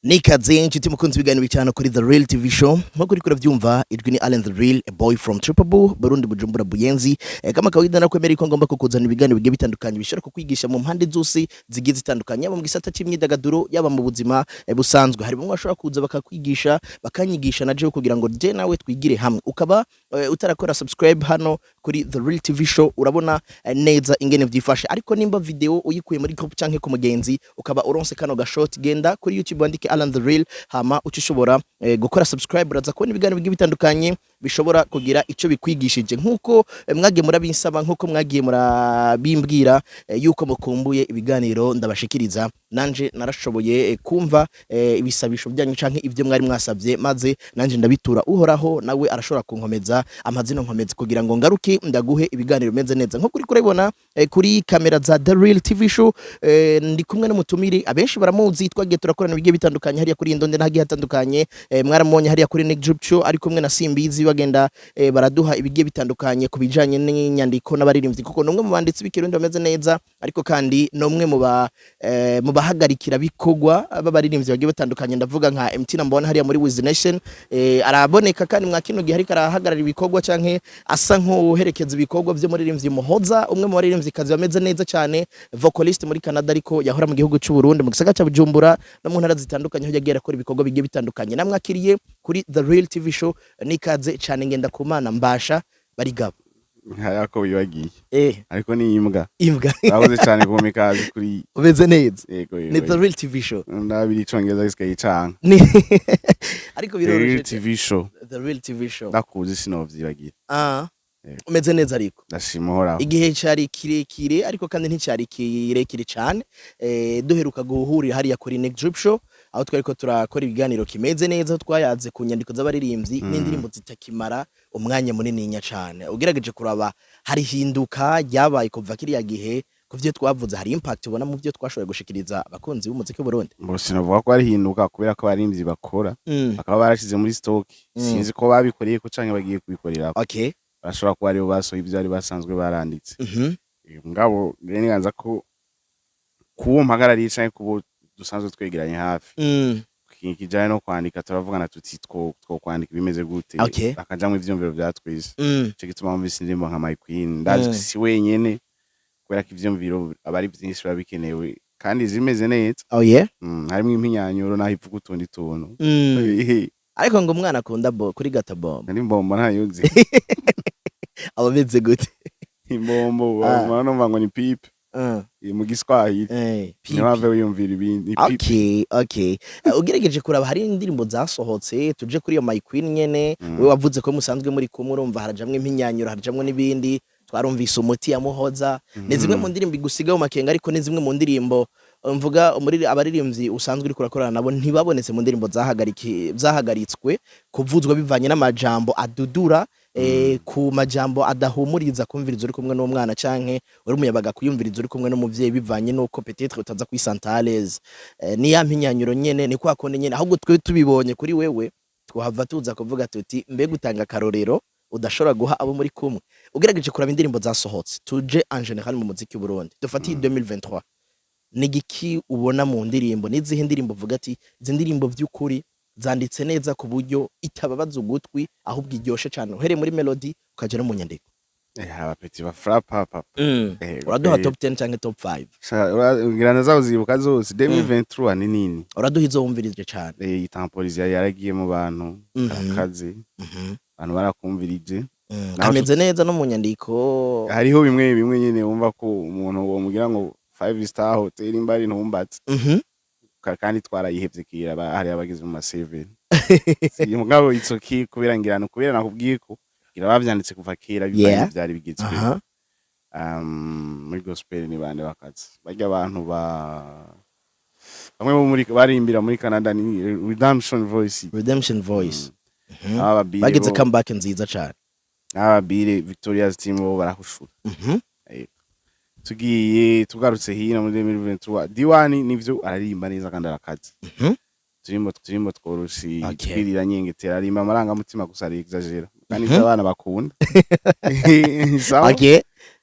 Nikaze inshuti mukunzi ibiganiro bicana kuri The Real TV Show. Nkuko uriko uravyumva, ijwi ni Allen The Real, a boy from Triple B, Burundi, Bujumbura, Buyenzi. Kama kawaida nakwemera ko ngomba kukuzana ibiganiro bigiye bitandukanye bishobora kukwigisha mu mpande zose zigiye zitandukanye, yaba mu gisata c'imyidagaduro, yaba mu buzima busanzwe. Hari bamwe bashobora kuza bakakwigisha, bakanyigisha na jewe kugira ngo je nawe twigire hamwe. Ukaba utarakora subscribe hano kuri The Real TV Show, urabona neza ingene vyifashe. Ariko nimba video uyikuye muri group canke ku mugenzi, ukaba uronse kano gashot, genda kuri YouTube wandike Alan The Real, hama uce ushobora gukora subscribe, uraza kubona ibiganiro bigiye bitandukanye bishobora kugira ico bikwigishije, nkuko mwagiye murabinsaba, nkuko mwagiye murabimbwira yuko mukumbuye ibiganiro ndabashikiriza. Nanje narashoboye kumva ibisabisho byanyu canke ivyo mwari mwasavye, maze nanje ndabitura Uhoraho, nawe arashobora kunkomeza amazina nkomeza kugira ngo ngaruke ndaguhe ibiganiro bimeze neza. Nko kuri kurabibona kuri kamera za The Real TV Show, ndi kumwe n'umutumiri abenshi baramuzi, twagiye turakorana ibigiye bitandukanye hariya kuri Indonde n'ahagiye hatandukanye. Mwaramubonye hariya kuri Nick Drip Show ari kumwe na Simbizi, bagenda baraduha ibigiye bitandukanye ku bijanye n'inyandiko n'abaririmbyi, kuko numwe mu banditsi b'ikirundi bameze neza, ariko kandi numwe mu bahagarikira bikorwa b'abaririmbyi bagiye batandukanye. Ndavuga nka MT Number hariya muri Wiz Nation, araboneka kandi mwa kino gihe ariko arahagarara ibikorwa canke asa nk'uherekeza ibikorwa byo muririmbyi Muhoza, umwe mu baririmbyi kazi bameze neza cyane, vocalist muri Canada, ariko yahora mu gihugu cy'u Burundi, mu gisagara ca Bujumbura no mu ntara zitandukanye aho yagiye arakora ibikorwa bigiye bitandukanye. Namwakiriye kuri The Real TV Show, nikaze cyane. Ngenda kumana mbasha barigaba. Harako wibagiye. Ariko ni imbwa. Imbwa. Urakoze cyane kumpa ikaze kuri Umeze neza? Yego. Ni The Real TV Show. Ndabira icongereza gisigaye icanga. Ni ariko The Real biroroshye. TV Show. The Real TV Show. Ndakuzi, sinovyibagira. Ah. Yego. Umeze neza ariko? Ndashima Uhoraho. Igihe cari kirekire, ariko kandi nticyari kirekire cyane, duheruka guhurira hariya kuri Nick Drip Show, aho twariko turakora ibiganiro kimeze neza, aho twayaze ku nyandiko z'abaririmbyi n'indirimbo zitakimara umwanya munininya cane. Ugerageje kuraba, hari hinduka ryabaye kuva kiriya gihe ku vyo twavuze? Hari impact ubona mu vyo twashoboye gushikiriza abakunzi b'umuziki w'u Burundi? Ngo sinavuga ko ari hinduka, kubera ko abaririmbyi bakora bakaba barashize muri stock. Sinzi ko babikoreye ko canke bagiye kubikorera. Bashobora kuba aribo basohoye ivyo bari basanzwe baranditse. Ngabo rero nibanza ko kuwo mpagarariye canke kubo dusanzwe twegeranye hafi, ikintu kijanye no kwandika turavugana tuti two kwandika bimeze gute, bakajamwo ivyiyumviro vya twese. Ico gituma wumvise indirimbo nka My Queen, ndazi ko si wenyene, kubera ko ivyiyumviro aba ari vyinshi biba bikenewe kandi zimeze neza. Oh yeah. Harimwo impinyanyuro naho ivuga utundi tuntu. Ariko ngo umwana akunda bo kuri gata bombo. Nari imbombo ntayuzi. Aba ameze gute? Imbombo. Ah. Numva ngo ni pipe. Mu Giswahili. Pipi. Ntiwave wiyumvira ibindi, ni pipe. Okay. Ugerageje kuraba, hari indirimbo zasohotse, tuje kuri iyo My Queen nyene. We wavuze ko musanzwe muri kumwe, urumva harajamwo impinyanyuro, harajamwo n'ibindi. Twarumvise umuti ya Muhoza, ni zimwe mu ndirimbo igusiga mu makenga, ariko ni zimwe mu ndirimbo mvuga muri abaririmbyi usanzwe uriko urakorana nabo ntibabonetse mu ndirimbo zahagaritswe kuvuzwa bivanye n'amajambo adudura, ku majambo adahumuriza kumviriza uri kumwe n'umwana canke uri umuyabaga kuyumviriza uri kumwe n'umuvyeyi, bivanye n'uko peut-être utaza kwisanta à l'aise. Ni ya mpinyanyuro nyene, ni kwa kundi nyene. Ahubwo twe tubibonye kuri wewe, twahava tuza kuvuga tuti mbega utanga akarorero udashobora guha abo muri kumwe. Ugerageje kuraba indirimbo zasohotse, tuje en général mu muziki w'u Burundi, dufatiye 2023, ni igiki ubona mu ndirimbo? N'izihe ndirimbo uvuga ati izi ndirimbo vy'ukuri zanditse neza ku buryo itababaza ugutwi, ahubwo iryoshe cane, uhereye muri melody ukaja no mu nyandiko? Abapeti bafrapa papa. Uraduha top 10 canke top 5? Ngira ndazazibuka zose. 2023 ni nini. Uraduha izo wumvirije cane. Itampolisi yari yaragiye mu bantu, akazi, abantu barakumvirije. Kameze neza no mu nyandiko. Hariho bimwe bimwe nyene wumva ko umuntu womugira ngo five star hotel imba ari ntumbatse. Kandi twarayihevye kera, hari abageze mu ma 7. Si mugabo it's okay, kubera ngira no kubera nakubwiye ko ngira bavyanditse kuva kera bivanye vyari bigezweho. Muri gospel ni bande bakazi barya abantu ba bamwe bo muri barimbira muri Canada? Ni Redemption Voice. Redemption Voice. Aba Bire Bagize comeback nziza cane. Aba Bire Victoria's Team bo barahushura. Tugiye tugarutse hino muri 2023, Diwani nivyo araririmba neza kandi arakaze. Turimo tworoshi. Twirira nyengetera, arimba amarangamutima gusa, ari exagera kandi ivyo abana bakunda. Sawa.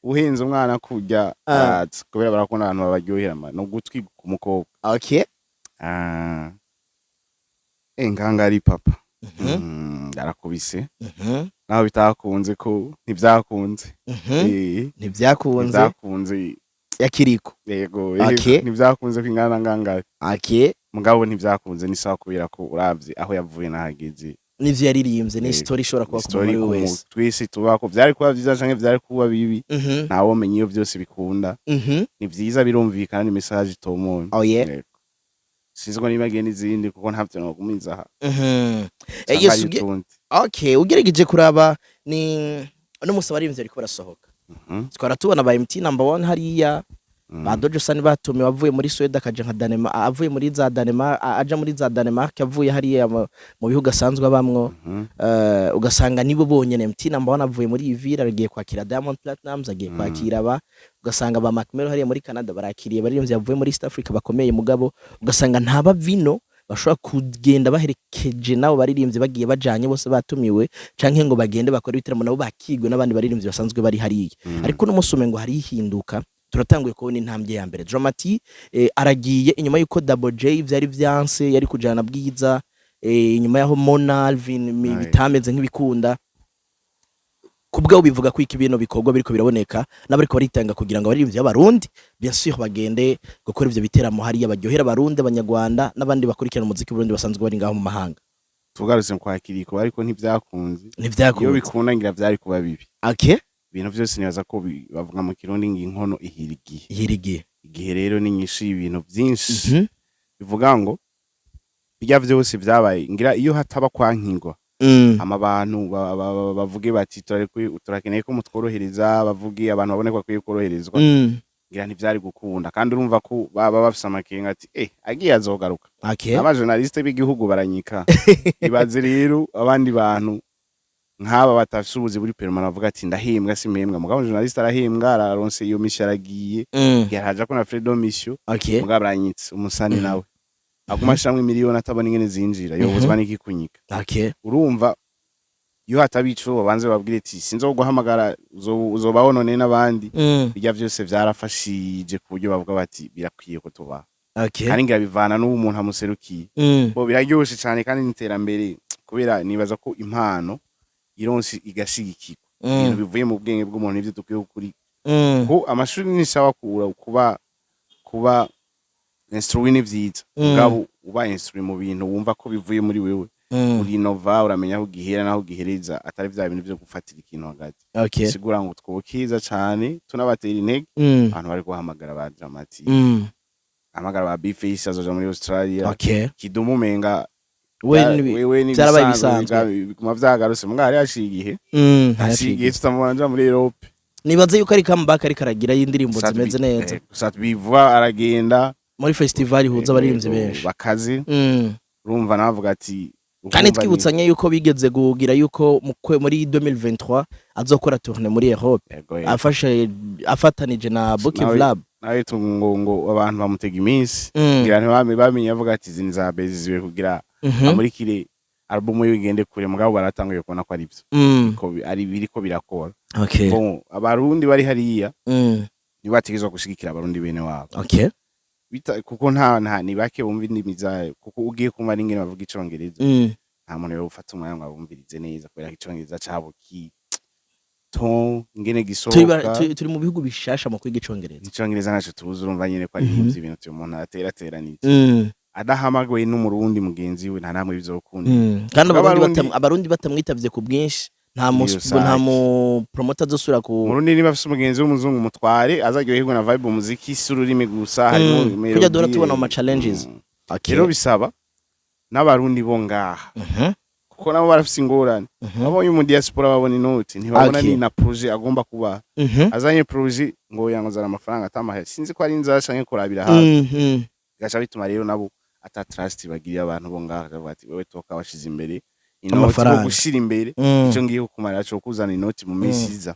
Uhenze umwana kurya, araza kubera barakunda abantu babaryohera no gutwi ku mukobwa. Ah. Ngangari papa. Yarakubise naho bitakunze ko ntibyakunze. Ntibyakunze. Ntibyakunze. Yakiriko. Yego. Ntibyakunze ko ingana na Ngangari. Mugabo ntibyakunze ni sawa, kubera ko uravye aho yavuye n'ahageze, n'ivyo yaririmbye ni story ishobora kuba ku story muntu ku wese. Twese tuba ko vyari kuba vyiza canke vyari kuba bibi, ntawomenya iyo vyose bikunda. Ni vyiza, birumvikana, ni message itomoye. Oh yeah. Yego. Sinzi ko nibagiye n'izindi, kuko ntavyo nogumiza aha. Yes, Canke hari utundi. Okay, ugerageje kuraba ni uno musi abaririmbyi bariko barasohoka. Twara tubona ba MT number 1 hariya, ba Dojo Sani batumiwe, avuye muri Sweden akaja nka Danemark, avuye muri za Danemark aja muri za Danemark, avuye hariya mu bihugu asanzwe abamwo. Ugasanga nibo bonyene. MT number 1 avuye muri Uvira agiye kwakira Diamond Platnumz, agiye kwakira ba, ugasanga ba Mac Melo hariya muri Canada barakiriye baririmbyi bavuye muri East Africa bakomeye, mugabo ugasanga ntaba vino bashobora kugenda baherekeje nabo baririmbyi, bagiye bajanye bose batumiwe, canke ngo bagende bakore ibitaramo nabo bakigwe n'abandi baririmbyi basanzwe bari hariya. Ariko no musi umengo hari ihinduka, turatanguye kubona intambwe ya mbere. Dramati aragiye inyuma yuko Double J vyari vyanse, yari kujana Bwiza, inyuma yaho Mona Alvin bitameze nk'ibikunda. Kubwaho bivuga ko iki bino bikorwa biriko biraboneka n'abariko baritanga kugira ngo abaririmbyi b'Abarundi bien sûr bagende gukora ivyo biteramo hariya, baryohera Abarundi, Abanyarwanda n'abandi bakurikirana umuziki w'Uburundi basanzwe bari ngaho mu mahanga. Tugarutse kwa Kiriko, ariko ntibyakunze. Iyo Ntivyakunze. bikunda ngira vyari kuba bibi. Ibintu vyose nibaza ko bavuga mu Kirundi ngo inkono ihira igihe. Ihirigiye. Igihe rero ni nyinshi y'ibintu vyinshi. Bivuga ngo birya vyose vyabaye, ngira iyo hataba kwankigwa, ama abantu bavuge bati turakeneye ko mutworohereza, bavuge abantu babone ko bakwiye koroherezwa, ngira ntivyari gukunda. Kandi urumva ko baba bafise amakenga ati agiye azogaruka. Abajournaliste b'igihugu baranyika, ibaze rero abandi bantu nk'aba batafise ubuzi buri permanent, bavuga ati ndahembwa simpembwa. Mugabo journaliste arahembwa, araronse iyo mission, aragiye, yaraja ko na freedom mission. Mugabo aranyitse umusani, nawe aguma ashiramwo imiliyoni atabona ingene zinjira, yobuzwa n'ikikunyika. Urumva iyo hataba ico babanze babwire ati sinzoguhamagara, uzoba wonone n'abandi, bijya vyose vyarafashije ku buryo bavuga bati birakwiye ko tubaha. Kandi ngira bivana n'uwo umuntu amuserukiye. Bo biraryoshe cane kandi n'iterambere, kubera nibaza ko impano ironse igashigikirwa, ibintu bivuye mu bwenge bw'umuntu nivyo dukwiye gukuri ko amashuri ni sawa, kuba instruit ni vyiza, mugabo uba instruit mu bintu wumva ko bivuye muri wewe, urinova, uramenya aho gihera naho gihereza, atari vya bintu vyo gufatira ikintu hagati. Sigura ngo twokiza cane tunabatera intege, abantu bari guhamagara ba Dramati, hamagara ba Bface azoja muri Australia, Kidumu umenga we wewe ni vyarabaye ibisanzwe, bisanzwe. Biguma vyagarutse, mugabo hari haciye igihe, haciye igihe tutamubona aja muri Europe. Nibaze yuko ari comeback ariko aragira y'indirimbo zimeze neza. Sat-B vuba aragenda muri festival ihuza abaririmbyi benshi. Bakaze. Urumva navuga ati Kandi urumva twibutsanye yuko bigeze kugira yuko muri 2023 azokora tournée muri Europe, Yego, yego. afashe afatanije na Bukiv Lab. Nawe ngo abantu bamutega iminsi, ngira ntibame bamenye, avuga ati izi ni za bezi ziwe kugira amurikire album yiwe igende kure, mugabo baratanguye kubona ko ari byo, ko ari biriko birakora. Bon, Abarundi bari hariya nibategerezwa gushigikira Abarundi bene wabo. Kuko nta ni bake bumva indimi zayo, kuko ugiye kumva n'ingene bavuga Icongereza, nta muntu yofata umwanya ngo abumvirize neza, kubera ko Icongereza cabo ki ton ingene gisohoka. Turi mu bihugu bishasha mu kwiga Icongereza. Icongereza ntaco tuzi, urumva nyene ko ari ivyo ibintu uyu muntu aterateranije, adahamaguye n'Umurundi mugenzi we, nta namwe bizokunda. Kandi Abarundi Abarundi- Abarundi batamwitavye ku bwinshi, nta mu Iyo nta sake. mu promoter azosubira ku Umurundi niba afise umugenzi w'umuzungu, mutware azaryoherwe na vibe. Umuziki si ururimi gusa, harimo melody. Kurya duhora tubona mu ma challenges. Rero bisaba n'Abarundi bo ngaha, kuko nabo barafise ingorane. Babonye mu diaspora babona inoti, ntibabona ni na projet agomba kuba azanye projet ngo yangozana amafaranga atamahe, sinzi ko ari inzara canke kurabira hafi, bigaca bituma rero nabo ata trust bagiriye abantu bo ngaha, bakavuga ati wewe toka washize imbere inoti, Amafaranga. ko gushira imbere ico ngiye kukumarira co kuzana inoti mu minsi iza.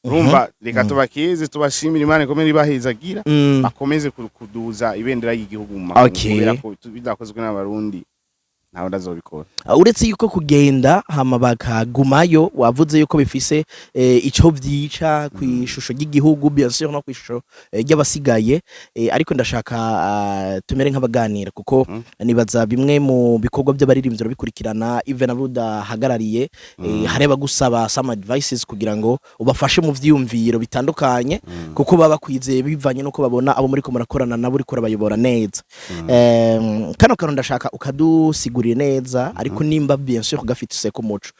Urumva, reka tubakeze, tubashimire, Imana ikomere ibahezagira, bakomeze kuduza ibendera ry'igihugu mu makungu, kubera ko bidakozwe n'Abarundi. Ntawe ndazobikora. Uretse yuko kugenda hama bakagumayo, wavuze yuko bifise ico vyica kw'ishusho ry'igihugu, bien sûr, no kw'ishusho ry'abasigaye, ariko ndashaka tumere nk'abaganira, kuko nibaza bimwe mu bikorwa by'abaririmbyi urabikurikirana, even abo udahagarariye, hari abagusaba some advices kugira ngo ubafashe mu vyiyumviro bitandukanye, kuko baba bakwizeye bivanye nuko babona abo muriko murakorana nabo uriko urabayobora neza. Kano kantu ndashaka ukadusigurire neza, ariko nimba bien sûr gafite iseko umuco.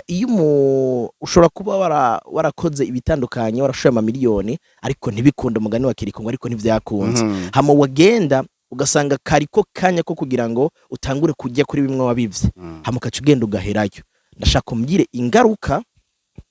Iyo ushobora kuba warakoze ibitandukanye, warashoye amamiliyoni, ariko ntibikunde, umugani wa Kirikungu, ariko ntivyakunze, hama wagenda ugasanga kariko kanya ko kugira ngo utangure kujya kuri bimwe wabivye, hama ukaca ugenda ugaherayo. Ndashaka umbwire ingaruka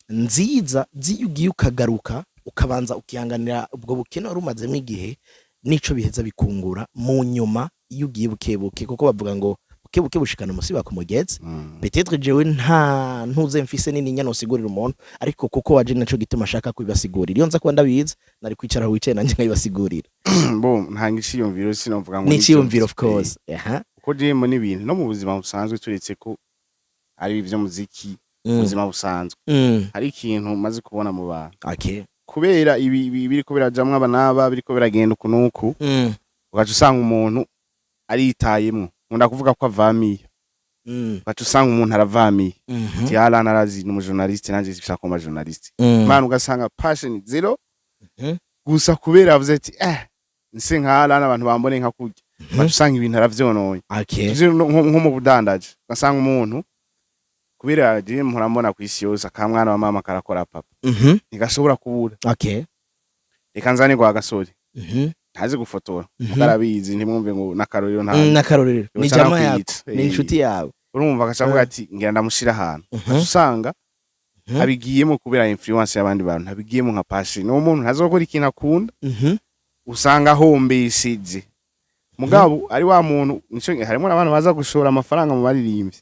nziza z'iyo ugiye ukagaruka, ukabanza ukihanganira ubwo bukene wari umazemo igihe, n'ico biheza bikungura mu nyuma iyo ugiye buke buke, kuko bavuga ngo buke buke bushikana umusiba ku mugezi. Peut-être jewe nta ntuze mfise nini nyana usigurira umuntu, ariko kuko waje naco gituma ashaka kubibasigurira. Iyo nza kuba ndabizi, nari kwicara aho wicaye nanje nkabibasigurira. Bo ntanga iciyumviro, sinovuga ngo Ni iciyumviro, of nivyo. course. Aha. Kuko jemwe n'ibintu no mu buzima busanzwe, turetse ko ari ivy'umuziki, ubuzima busanzwe, hari ikintu maze kubona mu bantu, kubera ibi biriko birajamwo aba n'aba, biriko biragenda uku n'uku, ugaca usanga umuntu aritayemwo. Nkunda kuvuga ko avamiye. Ugaca usanga umuntu aravamiye, ati Alan arazi, ni umujournaliste, nanje sishaka kuba journaliste. Man, ugasanga passion zero, gusa kubera avuze ati nse nka Alan, abantu bambone nka kurya, ugaca usanga ibintu aravyononye. Tuzi nko mu budandaji, ugasanga umuntu, kubera je mpora mbona kw'isi yose akamwana wa mama karakora papa, ntigashobora kubura. Reka nzane gwa gasore, ntazi gufotora, muga arabizi, ntimwumve ngo n'akarorero nta N'akarorero ni Yoca jama yako, nakwica. ni inshuti yawe. Urumva agaca avuga ati ngira ndamushira ahantu, ugaca usanga abigiyemo kubera influence y'abandi bantu, ntabigiyemo nka passion. Uwo muntu ntazokora ikintu akunda, usanga ahombesheje. Mugabo ari wa muntu, nico harimo n'abantu baza gushora amafaranga mu baririmbyi,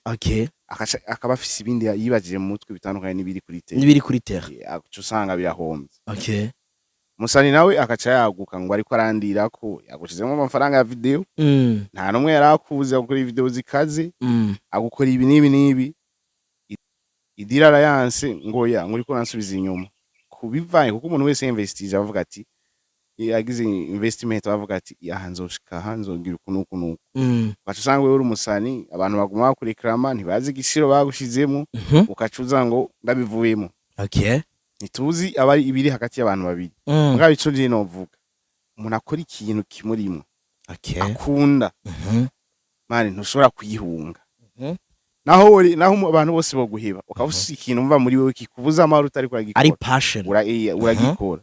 akaca akaba afise ibindi yibajije mu mutwe bitandukanye n'ibiri kuri terrain. N'ibiri kuri terrain. Agaca usanga birahombye. Musani nawe akaca yaguka ngo ariko arandira ko yagushizemo amafaranga ya video, nta n'umwe yari akuzi agukora video zikaze, agukora ibi n'ibi n'ibi, idira arayanse ngo ya ngo uriko uransubiza inyuma kubivanye, kuko umuntu wese investije avuga ati, yagize investment, avuga ati aha nzoshika, aha nzogira uku n'uku n'uku. Ugaca usanga wewe uri umusani, abantu baguma bakureklama, ntibazi igiciro bagushizemo, ugaca uza ngo ndabivuyemo. Ntituzi aba ibiri hagati y'abantu babiri. Mugabo ico nje novuga, umuntu akora ikintu kimurimwo, akunda, man, ntushobora kuyihunga. Naho abantu bose boguheba, ukaba ufise ikintu umva muri wewe kikubuza amahoro utariko uragikora, Ari passion. Uragikora.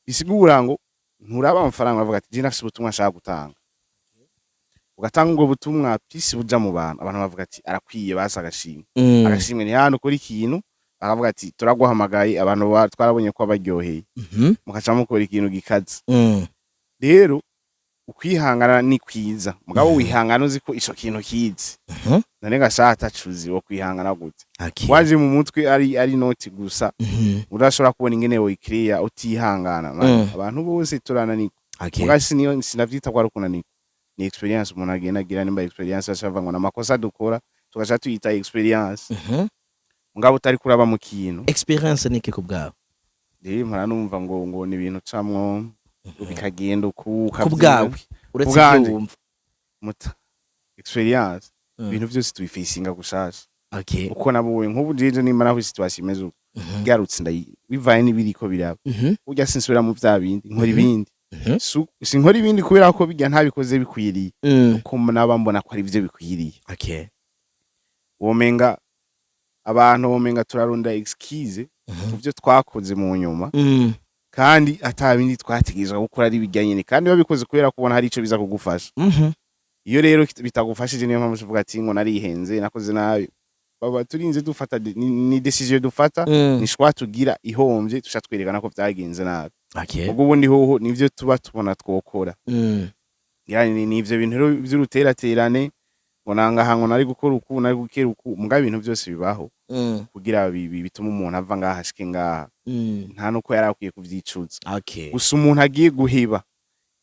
Bisigura ngo nturaba amafaranga, uravuga ati je ndafise ubutumwa nshaka gutanga, ugatanga ubwo butumwa, pisi buja mu bantu, abantu bavuga ati arakwiye basi agashimwe. Agashimwe ni hano ukora ikintu bakavuga ati turaguhamagaye, abantu twarabonye ko abaryoheye, mukaca mukora ikintu gikaze. Rero ukwihangana ni kwiza, mugabo wihangana uzi ko ico kintu kizi. None gasha atacuzi wo kwihangana gute? Waje mu mutwe ari noti gusa, urashobora kubona ingene woyikiriya utihangana, man. Abantu bose turananirwa. Muga siniyo sinavyita ko ari ukunanirwa, ni experience umuntu agenda agira. Nimba experience ashava ngo namakosa dukora tugaca tuyita experience, mugabo utari kuraba mu kintu. Experience ni iki ku bwawe? Rero mpora numva ngo ni ibintu ucamwo bikagenda uku. Ku bwawe, uretse Kubwanje. ibyo wumva. Muta experience, ibintu byose tubifacinga gushasha. Uko nabonye nk'ubu jeje, nimba naho situation imeze uko, garutse ndayi bivaye n'ibiriko biraba, burya sinsubira mu vya bindi, nkora ibindi. Sinkora ibindi kubera ko bijya ntabikoze bikwiriye, uko naba mbona ko ari byo bikwiriye. Womenga abantu, womenga turarunda excuse ku byo twakoze mu nyuma, kandi ata bindi twategerezwa gukora, ari bijya nyene, kandi babikoze kubera kubona hari ico biza kugufasha. Iyo rero bitagufashije, niyo mpamvu uvuga ati ngo narihenze, nakoze nabi. Baba turinze dufata ni decision dufata, ni choix tugira ihomvye, tuca twerekana ko vyagenze nabi. Ubwo ubundi hoho nivyo tuba tubona twokora. Yani ni ivyo bintu rero vy'uruteraterane ngo nangaha, ngo nari gukora uku, nari gukera uku. Mugabo ibintu byose bibaho kugira bitume umuntu ava ngaha ashike ngaha, nta nuko yari akwiye kuvyicuza. Gusa umuntu agiye guheba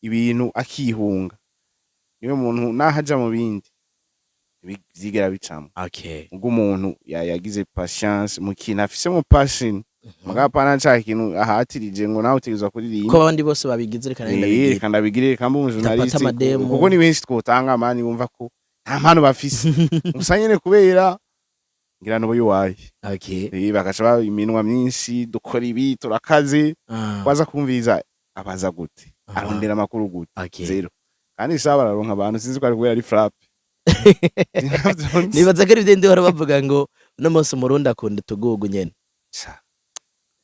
ibintu akihunga, niwe muntu naho aja mu bindi Vyigera bicamwo. Ubwo umuntu yagize patience mu kintu afisemo passion, mugabo apana ca kintu ahatirije ngo nawe utegerezwa kuririmba. Ko abandi bose babigize, reka nanjye ndabigira. Reka ndabigire, reka mbe umujournaliste. Ndafata amademu. Kuko ni benshi twotanga mani bumva ko nta mpano bafise, gusa nyene kubera ngira nubo yuwaye. Bagaca baba iminwa myinshi, dukora ibi, turakaze. Waza kumviriza abaza gute? Arondera amakuru gute? Zero. Kandi sha bararonka abantu, sinzi ko ari kubera ari frappe. Nibaza ko ari byo ndi bavuga ngo uno munsi Umurundi akunda utugugu nyene. Sha.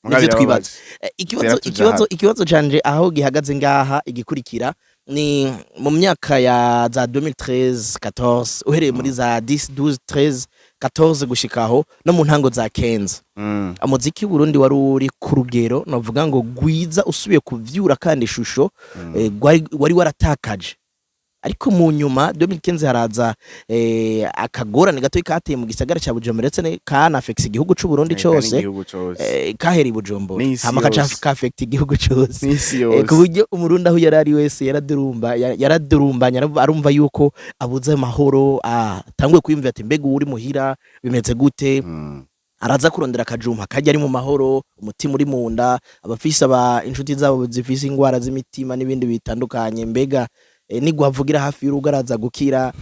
Nivyo twibaza. Ikibazo Tera tuja ikibazo habi. Ikibazo canje aho gihagaze ngaha, igikurikira ni mu myaka ya za 2013, 14, uhereye muri za 10, 12, 13, 14 gushikaho no mu ntango za 15, umuziki w'Uburundi wari uri ku rugero novuga ngo gwiza, usubiye kuvyura kandi ishusho wari waratakaje. Ariko mu nyuma 2015 haraza akagorane gato kateye mu gisagara ca Bujumbura, ndetse kana affecte igihugu c'u Burundi cose. Igihugu cose. Kahereye i Bujumbura, N'isi hama kaca yose. ka affecte igihugu cose. N'isi Ku yose. buryo Umurundi aho yari ari wese yaradurumba, yaradurumbanye, arumva yuko abuze amahoro, atanguye kwiyumvira ati: "Mbega uwo uri muhira bimeze gute?" Araza kurondera akajumpa kajya ari mu mahoro, umutima uri mu nda. Abafise aba inshuti zabo zifise ingwara z'imitima n'ibindi bitandukanye, mbega nigwavugira hafi y'urugo araza gukira?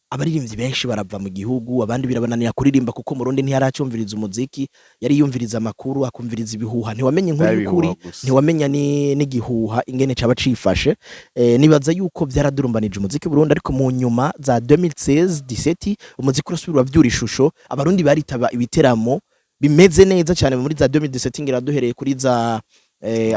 Abaririmbyi benshi barava mu gihugu, abandi birabananira kuririmba kuko Murundi ntiyaracumviriza umuziki, yari yumviriza amakuru, akumviriza ibihuha. Ntiwamenya inkuru Byari y'ukuri, ibihuha gusa. ntiwamenya n'igihuha ingene caba cifashe. Nibaza yuko vyaradurumbanije umuziki Burundi. Ariko mu nyuma za 2016, 17, umuziki urasubira uravyura ishusho, Abarundi baritaba ibiteramo bimeze neza cyane muri za 2017, ngira duhereye kuri za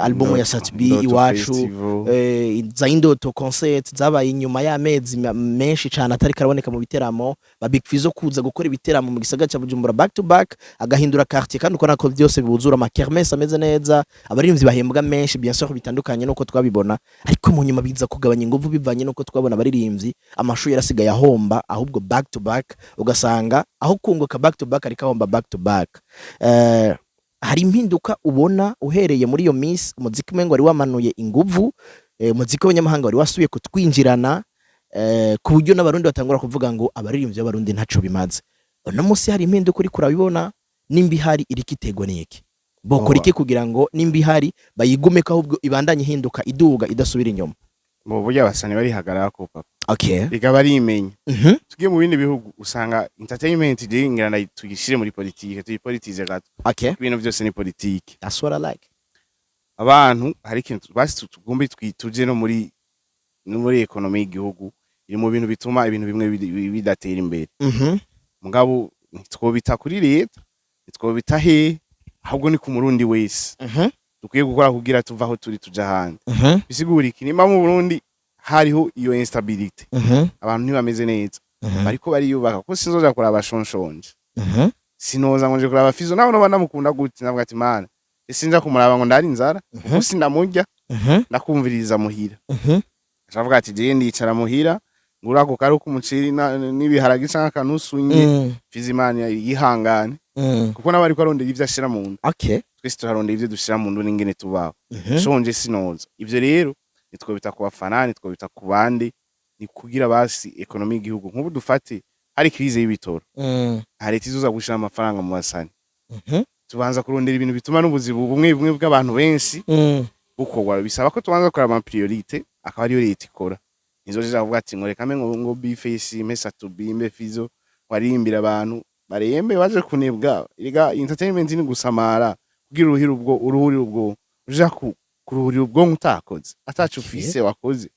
albumu ya Sat-B Ndoto Iwacu, Festival. Za Indoto concert zabaye inyuma y'amezi menshi cyane atari karaboneka mu biteramo, ba Big Fizzo kuza gukora ibiteramo mu gisagara ca Bujumbura back to back, agahindura quartier, kandi ukora ko byose bibuzura, ama kermesse ameze neza, abaririmbyi bahembwa menshi, bien sûr bitandukanye nuko twabibona. Ariko mu nyuma biza kugabanya inguvu bivanye nuko twabona abaririmbyi amashuri yarasigaye ahomba ahubwo back to back, ugasanga aho kunguka back to back ariko ahomba back to back. Hari impinduka ubona uhereye muri iyo minsi umuziki umengo wari wamanuye inguvu, umuziki w'abanyamahanga wari wasubiye kutwinjirana, ku buryo n'Abarundi batangura kuvuga ngo abaririmbyi b'Abarundi ntaco bimaze? Uno munsi hari impinduka uriko urabibona? Nimba ihari, iriko iterwa n'iki? Bokora iki kugira ngo nimba ihari bayigumeko, ahubwo ibandanye ihinduka, iduga, idasubira inyuma? Mu buryo abasani barihagarara ko, papa, ikaba ari imenya. Tugiye mu bindi bihugu usanga entertainment, je ngira tuyishire muri politike, tuyipolitize gato. Ibintu byose ni politike. That's what I like. Abantu hari ikintu basi tugombe tuje no muri économie y'igihugu, iri mu bintu bituma ibintu bimwe bidatera imbere. Mugabo ntitwobita kuri leta, ntitwobita he, ahubwo ni ku Murundi wese. Dukwiye gukora kugira tuva aho turi tuja ahandi. Bisigura iki? Nimba mu Burundi hariho iyo instabilité, abantu ntibameze neza, bariko bariyubaka, kuko sinzoja kuraba shonshonje, sinoza ngo nje kuraba Fizo nawe noba ndamukunda gute, navuga ati: "Mana, sinja kumuraba ngo ndari inzara, kuko sindamurya, ndakumviriza muhira." Acavuga ati: "Jewe ndicara muhira, ngura ako kari k'umuceri n'ibiharage canke akanusu nye." Fizo Imana yihangane, kuko nawe ariko arondera ivyo ashira mu nda. Twese turarondera ivyo dushira mu nda n'ingene tubaho. Shonje sinoza. Ivyo rero nitwobita ku bafana, nitwobita ku bandi, ni kugira basi économie y'igihugu. Nk'ubu dufate hari crise y'ibitoro, nta leta izoza gushira amafaranga mu basani. Tubanza kurondera ibintu bituma n'ubuzi bumwe bumwe bw'abantu benshi bukorwa. Bisaba ko tubanza gukora ama priorité, akaba ariyo leta ikora. Ntizoja kuvuga ati ngo reka mbe ngo B-Face, mbe Sat-B, mbe Fizo, waririmbira abantu barembe baje kunebwa. Erega entertainment ni gusamara kugira uruhire, ubwo uruhurire, ubwo uja kuruhurira ubwonko utakoze, ataco ufise wakoze.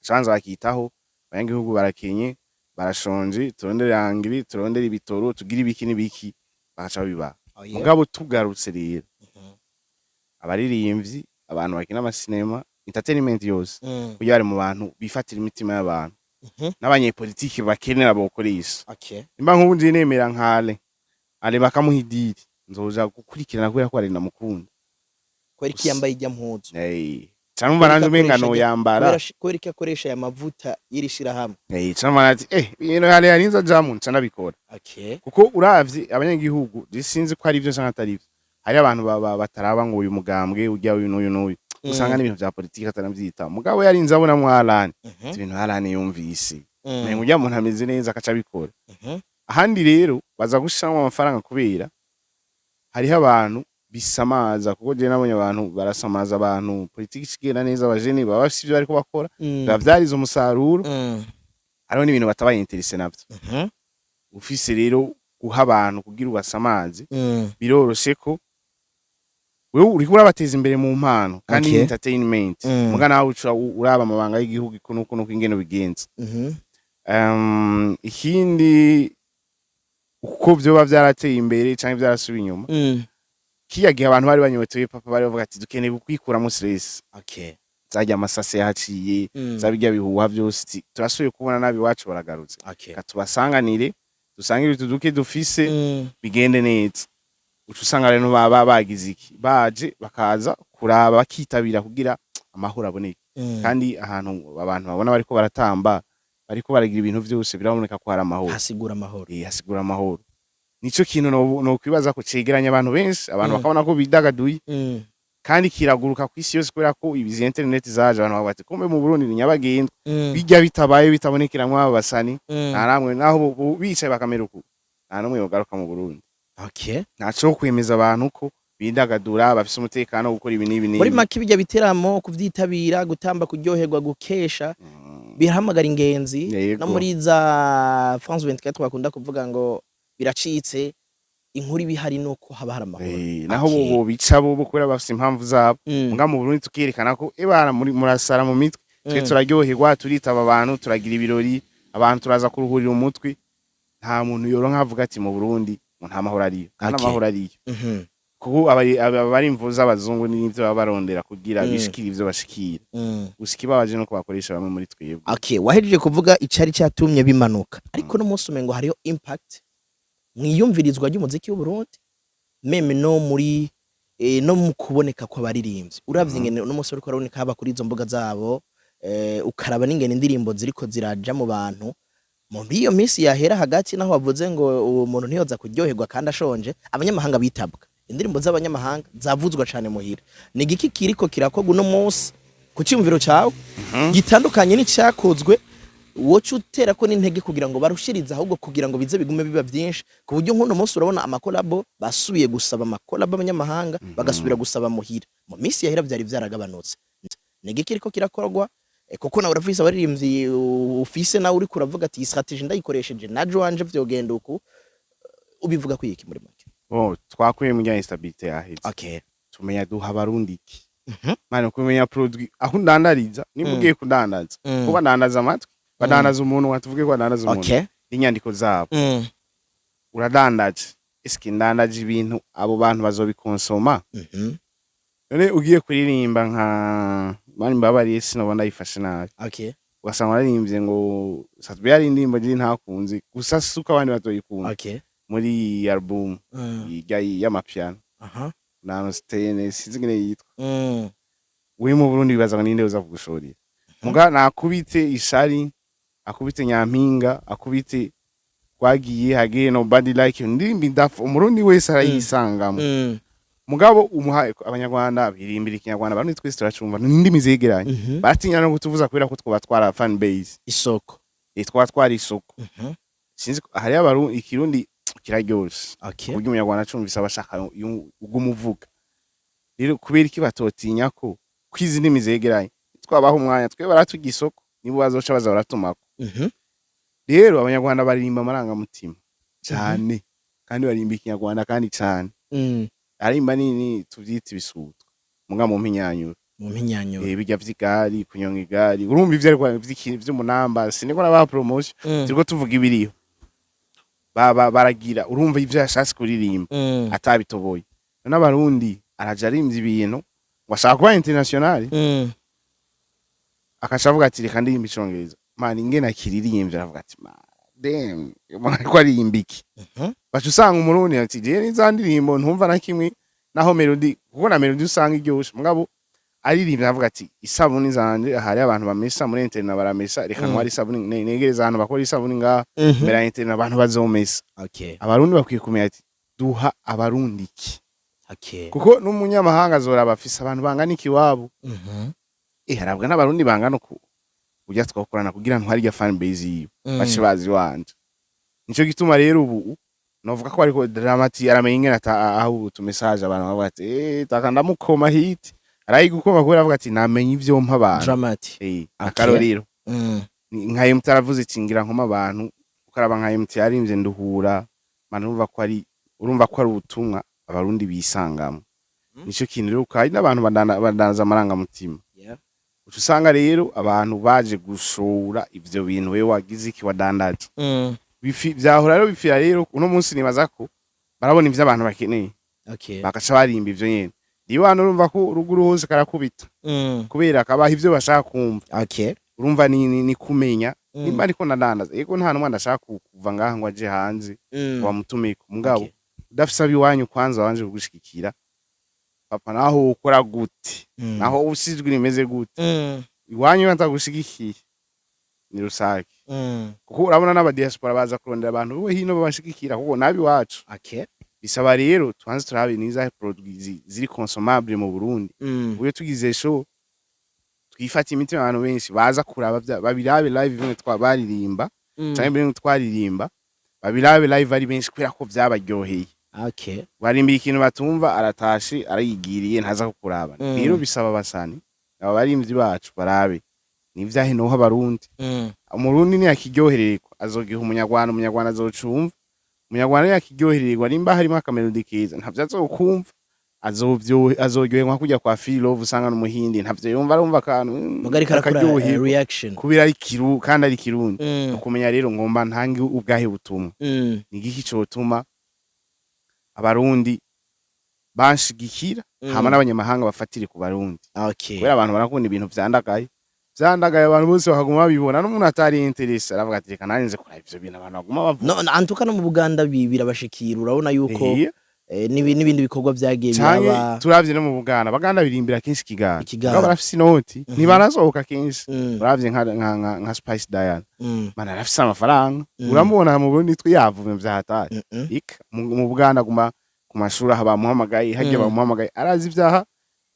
Canza bakitaho abanyagihugu barakenye, barashonje, turondere angiri, turondere ibitoro, tugire ibiki n'ibiki, bagaca babibaha. Oh, yeah. Mugabo tugarutse rero, abaririmbyi, abantu bakina amasinema, entertainment yose, kugira bari mu bantu bifatira imitima y'abantu n'abanyepolitiki bakenera bokoresha. Nimba nk'ubu nje nemera nkale ale bakamuha idiri, nzoja gukurikirana kubera ko ari ndamukunda. Kubera iki yambaye ijya mpuzu? Eh, canke umva nanje umenga noyambara. Kubera iki akoresha aya mavuta y'iri shirahamwe? Eh, canke umva ati ibintu hale yarinze ajamwo, nca ndabikora. Kuko uravye abanyagihugu, je sinzi ko ari ivyo canke atari ivyo, hari abantu bataraba ngo uyu mugambwe ujya uyu n'uyu n'uyu, usanga n'ibintu vya politiki atanavyitaho. Mugabo yarinze abona Alan, ibintu Alan yumvise. Umengo urya muntu ameze neza, akaca abikora. Ahandi rero baza gushiramwo amafaranga kubera hariho abantu bisamaza, kuko jewe nabonye abantu barasamaza abantu. Politiki ikigenda neza, abajene baba bafise ivyo bariko bakora, biba vyarize umusaruro. Hariho n'ibintu batabaye intéressés navyo. Ufise rero guha abantu kugira ubasamaze, biroroshe ko wewe uriko urabateza imbere mu mpano kandi entertainment. Muga nawe uca uraba amabanga y'igihugu, uko nuko nuko ingene bigenza. Ikindi uko vyoba vyarateye imbere canke vyarasubiye inyuma, kiya gihe abantu bari banyotewe papa, bari bavuga ati dukeneye kwikuramo stress. Zarya amasase yahaciye, za birya bihuha vyose, ati, turasubiye kubona nabi iwacu baragarutse. Reka tubasanganire, dusangire utu duke dufise, bigende neza. Uca usanga rero baba bagize iki, baje bakaza kuraba, bakitabira kugira amahoro aboneke. Kandi ahantu abantu babona bariko baratamba, bariko baragira ibintu vyose, biraboneka ko hari amahoro. Hasigura amahoro. Eh, hasigura amahoro. Nico kintu nokwibaza ko cegeranya abantu benshi, abantu bakabona ko bidagaduye. Kandi kiraguruka kw'isi yose kubera ko izi internet zaje, abantu bavuga ati kumbe mu Burundi ni nyabagendwa. Bijya bitabaye, bitabonekeramwo aba basani, nta namwe naho bicaye bakamera uku, nta n'umwe yogaruka mu Burundi. Ntaco kwemeza abantu ko bidagadura, bafise umutekano wo gukora ibi n'ibi Muri n'ibi. make, bijya biteramo, kuvyitabira, gutamba, kuryoherwa, gukesha, birahamagara ingenzi. Yego. No muri za France 24 bakunda kuvuga ngo biracitse, inkuru ibihari nuko haba hari amahoro. Naho bo bica bo kubera bafise impamvu zabo. Muga mu Burundi tukerekana ko ebana muri murasara mu mitwe, twe turaryoherwa, turitaba abantu, turagira ibirori, abantu turaza kuruhurira umutwe. Nta muntu yoronka avuga ati mu Burundi ngo nta mahoro ariyo, kandi amahoro ariyo, kuko abari imvu z'abazungu n'ivyo baba barondera kugira bishikire ivyo bashikira. Gusa ikibabaje nuko bakoresha bamwe muri twebwe. Okay, wahejeje kuvuga icari cyatumye bimanuka, ariko no munsi umengo hariho impact mwiyumvirizwa ry'umuziki w'u Burundi, même no muri no mu kuboneka kw'abaririmbyi. Uravye ingene uno munsi uriko uraboneka haba kuri izo mbuga zabo, ukaraba n'ingene indirimbo ziriko ziraja mu bantu mu iyo minsi yahera hagati, naho wavuze ngo uwo muntu ntiyoza kuryoherwa kandi ashonje, abanyamahanga bitabwa, indirimbo z'abanyamahanga zavuzwa cane muhira. Ni igiki kiriko kirakorwa uno munsi ku ciyumviro cawe gitandukanye n'icyakozwe, woca utera ko n'intege kugira ngo barushirize, ahubwo kugira ngo bize bigume biba byinshi, ku buryo nk'uno munsi urabona amakolabo basubiye gusaba amakolabo abanyamahanga, bagasubira gusaba muhira? Mu minsi yahera byari byaragabanutse. Ni igiki kiriko kirakorwa? Kuko nawe urafise abaririmbyi ufise, nawe uriko uravuga ati iyi stratégie ndayikoresheje najo wanje vyogenda uku. Ubivuga ko iki muri make? Bon, twakuye mu instabilité yaheze, tumenya duha abarundi iki. Mane kumenya produit aho undandariza, nimba ugiye kudandaza, kuba badandaza amatwi, badandaza umuntu, watuvuge ko badandaza umuntu n'inyandiko zabo. Uradandaje, eske ndandaje ibintu abo bantu bazobikonsoma? None ugiye kuririmba nka mani, mbabariye, sinobona ndayifashe nabi, ugasanga wararimbye ngo Sat-B, yari indirimbo je ntakunze, gusa suko abandi bazoyikunda muri album ijya y'amapiano na Stene, sinzi ingene yitwa. Uri mu Burundi, bibaza ngo ninde uza kugushorera? Muga nakubite ishari, akubite nyampinga, akubite twagiye hagiye nobody like you, indirimbo indafu umurundi wese arayisangamo. Mugabo umuha abanyarwanda birimbira ikinyarwanda, abarundi twese turacumva, ni indimi zegeranye. Baratinya no kutuvuza kubera ko twoba twara fan base. Isoko. Twaba twari isoko. Sinzi hariyo abarundi, ikirundi kiraryoshe, kuburyo umunyarwanda acumvise aba ashaka ugumuvuga. Rero kubera iki batotinya ko kwizi ndimi zegeranye twabaha umwanya, twe baratuga isoko, nibo bazoca baza baratumako. Rero abanyarwanda baririmba amarangamutima cyane, kandi baririmba ikinyarwanda kandi cyane. Arimba nini tuvyita ibisutwa, muga mu mpinyanyuro. Mu mpinyanyuro. Bijya vy'igari, kunyonga igari, urumva ivyo ariko vy'umunamba, siniko nabaha promotion, turiko tuvuga ibiriho. Baba baragira, urumva ivyo yashatse kuririmba atabitoboye. None abarundi araja arimvye ibintu ngo ashaka kuba international, akaca avuga ati reka ndirimba icongereza. Man, ingene akiririmbye, aravuga ati man, damn, umuntu ariko aririmba iki? Baca usanga umurundi ati jewe niza ndirimbo ntumva na kimwe, naho melody, kuko na melody usanga iryoshe, mugabo aririmbye avuga ati isabuni zanje, hari abantu bamesa muri internet, baramesa, reka ntware isabuni, negereza ahantu bakora isabuni ngaha mbere ya internet, abantu bazomesa. Abarundi bakwiye kumenya ati duha abarundi iki, kuko n'umunyamahanga azoraba afise abantu bangana iki iwabo. Harabwa n'abarundi bangana uku. Urya twakorana kugira ntwari irya fan base yiwe, bace bazi wanje. Nico gituma rero ubu novuga ko ariko Drama-T aramenya ingene aho utu message abantu bavuga ati taka ndamukoma hit, arayigukoma kubera avuga ati namenye ivyo mpa abantu. Drama-T. Akarorero, nka MT aravuze ati ngira nkoma abantu, ukaraba nka MT yarimvye nduhura man, urumva ko ari ubutumwa abarundi bisangamo. Nico kintu rero kandi n'abantu badandaza amarangamutima. Uca usanga rero abantu baje gushora ivyo bintu wewe wagize iki wadandaje. Vyahora rero bipfira rero uno munsi nibaza ko barabona ivyo abantu bakeneye, bagaca barimba ivyo nyene. Diwana urumva ko ruguru hose karakubita, kubera kabaha ivyo bashaka kumva. Urumva ni kumenya nimba ariko ndadandaza. Yego, nta numwe ndashaka kuva ngaha ngo aje hanze ngo bamutumeko, mugabo udafise abiwanyu kwanza wanje kugushigikira papa, naho ukora gute, naho usijwi rimeze gute, iwanyu batagushigikiye ni rusake. Kuko urabona n'aba diaspora baza kurondera abantu bo hino babashigikira, kuko nabi wacu. Bisaba rero tubanze turabe nizahe produit ziri consommable mu Burundi. Uyo tugize show twifata imitima, abantu benshi baza kuraba babirabe live bimwe twabaririmba canke bimwe twaririmba, babirabe live ari benshi kubera ko vyabaryoheye. Barimba ikintu batumva, aratashe arayigiriye, ntaza kukuraba. Rero bisaba abasani, aba barimvyi bacu barabe nivyahe noho abarundi. Umurundi ntiyakiryohererwa azogiha umunyarwanda, umunyarwanda azocumva. Umunyarwanda ntiyakiryohererwa nimba harimo aka mélodie keza, ntavyo azokumva, azoryoherwa kujya kwa Feel Love, usanga n'umuhindi ntavyo yumva, arumva akantu mugari karakora akaryoherwa reaction. Kubera ari kiru kandi ari kirundi. Ukumenya rero ngomba ntange ubwahe butumwa, ni igiki cotuma abarundi banshigikira, hama n'abanyamahanga bafatire ku barundi, kubera abantu barakunda ibintu vyandagaye vyandagaye, abantu bose bakaguma babibona, n'umuntu atari intéressé aravuga ati reka nanjye nze kuraba ivyo bintu abantu baguma bavuga. No antuka no mu Buganda birabashikira, urabona yuko n'ibindi bikorwa vyagiye Canke biraba. turavye no mu Buganda, Baganda birimbira kenshi ikiganda. Ikiganda. Mugabo barafise inoti, ntibanasohoka kenshi. Uravye nka Spice Diana, mana arafise amafaranga. Uramubona mu Burundi twe yavume vyahatari. Ika mu Buganda aguma ku mashuri, aha bamuhamagaye harya, bamuhamagaye, arazi ivyaha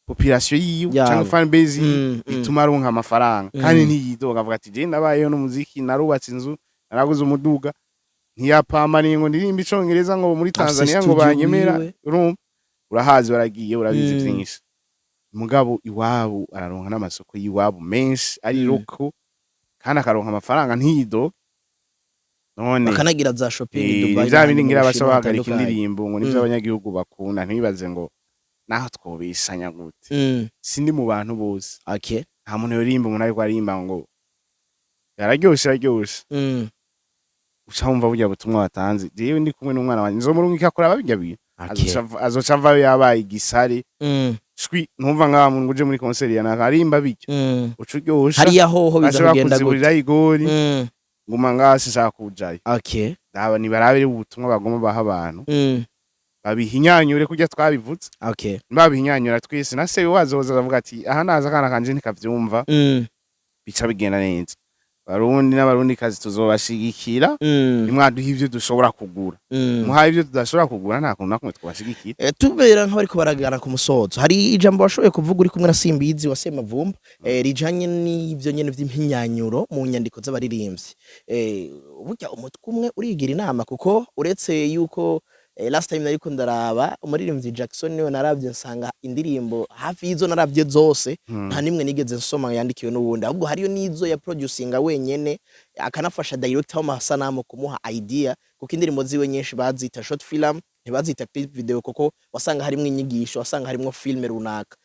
population yiwe Yabo. canke fan base yiwe bituma aronka amafaranga. Kandi ntiyidoga, avuga ati je ndabayeho n'umuziki, narubatse inzu, naraguze umuduga, ntiyapambaniye ngo ndirimbe icongereza ngo muri Afise Tanzania ngo studio banyemera. wiwe. Urumva urahazi, waragiye urabizi vyinshi, mugabo iwabo araronka n'amasoko y'iwabo menshi ari roko, kandi akaronka amafaranga ntiyidoge none. Bakanagira za shopping i Dubai vya n'ahandi bindi mu ngira baca Bushinwa bahagarika hatandukanye. indirimbo ngo nivyo abanyagihugu bakunda. Ntibibaze ngo naho twobisanya gute, sindi mu bantu bose. Nta muntu yorimba umuntu ariko arimba ngo yararyoshe araryoshe, uca wumva burya butumwa watanze. Jewe ndi kumwe n'umwana wanje, nzomurungika kuraba birya bintu. Azoca avayo yabaye igisare. Shwi ntumva nka muntu uje muri concert ya naka arimba bityo, uca uryosha. Hariya hoho biza bashobora kugenda gute? Kuziburira igori. Nguma ngaha sinshaka kujayo. Ndaba nibarabire ubutumwa bagomba baha abantu, babihinyanyure kurya twabivuze. Babihinyanyura twese na se wazoza avuga ati aha naza akana kanje ntikavyumva, bica bigenda neza. Barundi n'abarundi kazi tuzobashigikira, nimwaduha ivyo dushobora kugura. Muhaye ivyo tudashobora kugura, nta kuntu na kumwe twabashigikira. Tubera nk'abariko baragana ku musozo, hari ijambo washoboye kuvuga uri kumwe na Simbizi wa Semavumba, rijanye n'ivyo nyene vy'impinyanyuro mu nyandiko z'abaririmbyi. Burya umutwe umwe urigira inama, kuko uretse yuko last time nariko ndaraba umuririmbyi Jackson, niwe naravye nsanga indirimbo hafi y'izo naravye zose nta nimwe nigeze nsoma yandikiwe n'uwundi, ahubwo hariyo n'izo ya producinga wenyene, akanafasha director w'amasanamu kumuha idea, kuko indirimbo ziwe nyinshi bazita short film, ntibazita clip video, kuko wasanga harimwo inyigisho, wasanga harimwo film runaka.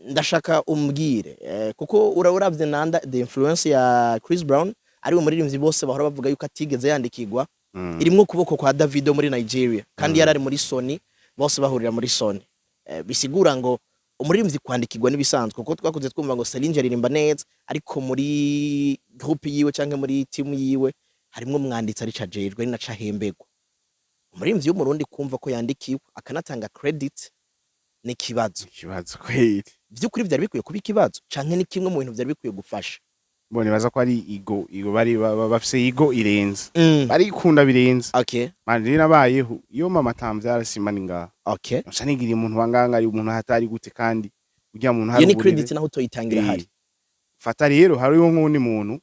Ndashaka umbwire, kuko uravye nanda the influence ya Chris Brown, ariwe muririmbyi bose bahora bavuga yuko atigeze yandikirwa, irimwo ukuboko kwa Davido muri Nigeria, kandi yarari muri Sony, bose bahurira muri Sony. Bisigura ngo umuririmbyi kwandikirwa n'ibisanzwe, kuko twakuze twumva ngo Celine aririmba neza, ariko muri groupe yiwe canke muri team yiwe harimwo umwanditsi ari cajejwe, ari naco ahemberwa. Umuririmbyi w'umurundi kumva ko yandikiwe akanatanga credit ni ikibazo. Ikibazo kweli. Vy'ukuri vyari bikwiye kuba ikibazo, canke ni kimwe mu bintu vyari bikwiye gufasha? Bo nibaza ko ari ego bari bafise ego irenze, barikunda birenze. Man, rero nabayeho iyo mama atamvyara simba ni ngaha. Nca nigira umuntu wanganga ari umuntu hatari gute, kandi urya muntu Iyo hari ni uburere. credit naho utoyitangira hari. Fata rero hariho nk'uwundi muntu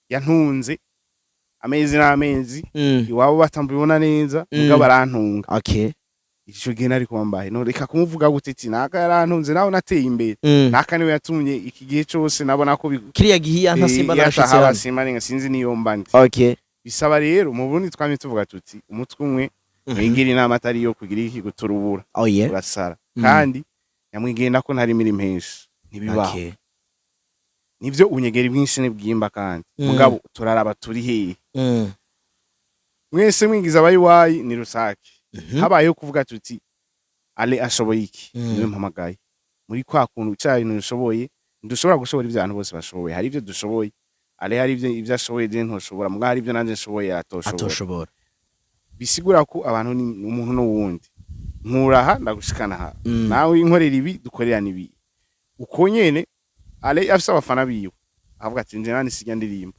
yantunze amezi n'amezi, iwabo batambibona neza, mugabo arantunga. Ico gihe nari kuba no reka kumuvuga gute ati naka yarantunze nawe nateye imbere, naka niwe yatumye iki gihe cose nabona ko Kiriya gihe iya ntasimba narashitse yatahaba hano. Simba ninga sinzi niyo mba ndi. Bisaba rero mu Burundi twamye tuvuga tuti umutwe umwe mwigira inama atari iyo kugira iki guturubura, urasara. Kandi nyamwigenda ko ntari mirimo henshi ntibibaho. Nivyo, ubunyegeri bwinshi nibwimba kandi mugabo turaraba turi hehe. Mwese mwigiza abayiwayi ni rusake. Habayeho kuvuga tuti ale ashoboye iki, niwe mpamagaye muri kwa kuntu cya bintu dushoboye. Ntidushobora gushobora ibyo abantu bose bashoboye. Hari ibyo dushoboye ale, hari ibyo ashoboye je ntoshobora, mugabo hari ibyo nanje nshoboye atoshobora. Atoshobora. Bisigura ko abantu ni umuntu n'uwundi, nkuraha ndagushikana aha, nawe inkorera ibi, dukorerana ibi uko nyene. Ale afise abafana biwe, avuga ati nje nani sijya ndirimba,